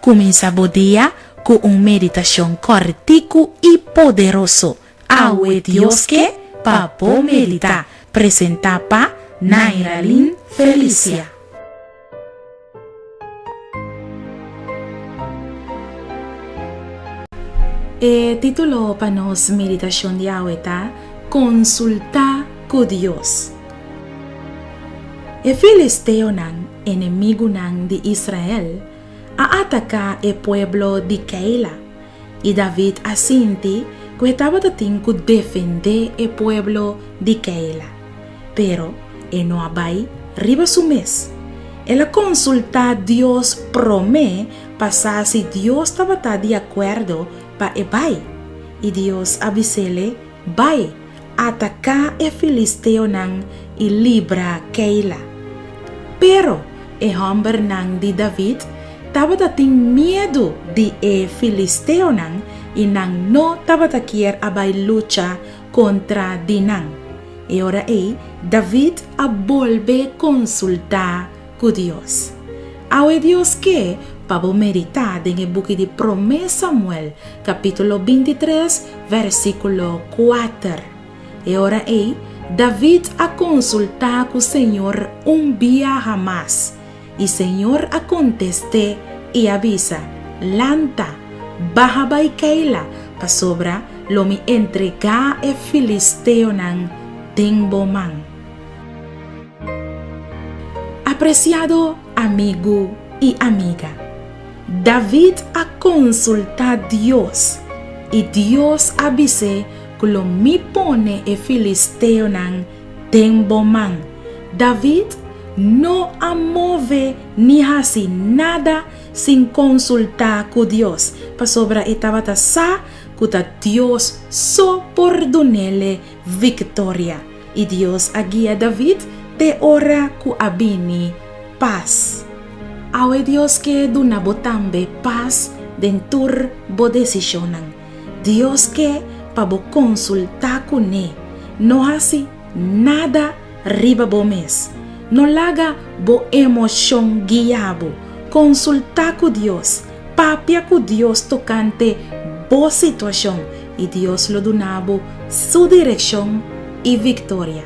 Kuminsá bo dia ku un meditashon kòrtiku i poderoso. Awe Dios ke pa bo meditá. Presentá pa Nairalyn Felicia. E título pa nos meditashon di awe ta Konsultá ku Dios. E filisteonan, enemigunan di Israel, a ataká e pueblo di Keila, i David a sinti ku e tabata tin ku defendé e pueblo di Keila. Pero e no a bai riba su mes. El a konsultá Dios promé pa sa si Dios tabata di akuerdo pa e bai, i Dios a bis'é, Bai, ataká e filisteonan i libra Keila. Pero e hòmbernan di David tabata tin miedu di e filisteonan i nan no tabata kier a bai lucha kontra di nan. E ora ei David a bolbe konsultá ku Dios. Awe Dios ke pa bo meditá den e buki di Promé Samuel, kapítulo bintitres, versíkulo kuater. E ora ei, David a konsultá ku señor un biaha mas, i señor a kontest'é i a bisa, Lanta, baha bai Keila, pasobra lo mi entregá e filisteonan den bo man. Apresiado amigu i amiga, David a konsultá Dios, i Dios a bis'é ku lo mi pone e filisteonan den bo man. David no a move ni hasi nada sin konsultá ku Dios, pasobra e tabata sa ku ta Dios so por dun'é viktoria. I Dios a guia David te ora ku a bini pas. Awe Dios ke duna bo tambe pas den tur bo desishonnan. Dios ke pa bo konsultá kuné. No hasi nada riba bo mes. No laga bo emoshon guia bo. Konsultá ku Dios. Papia ku Dios tokante bo situashon i Dios lo duna bo su direkshon i viktoria.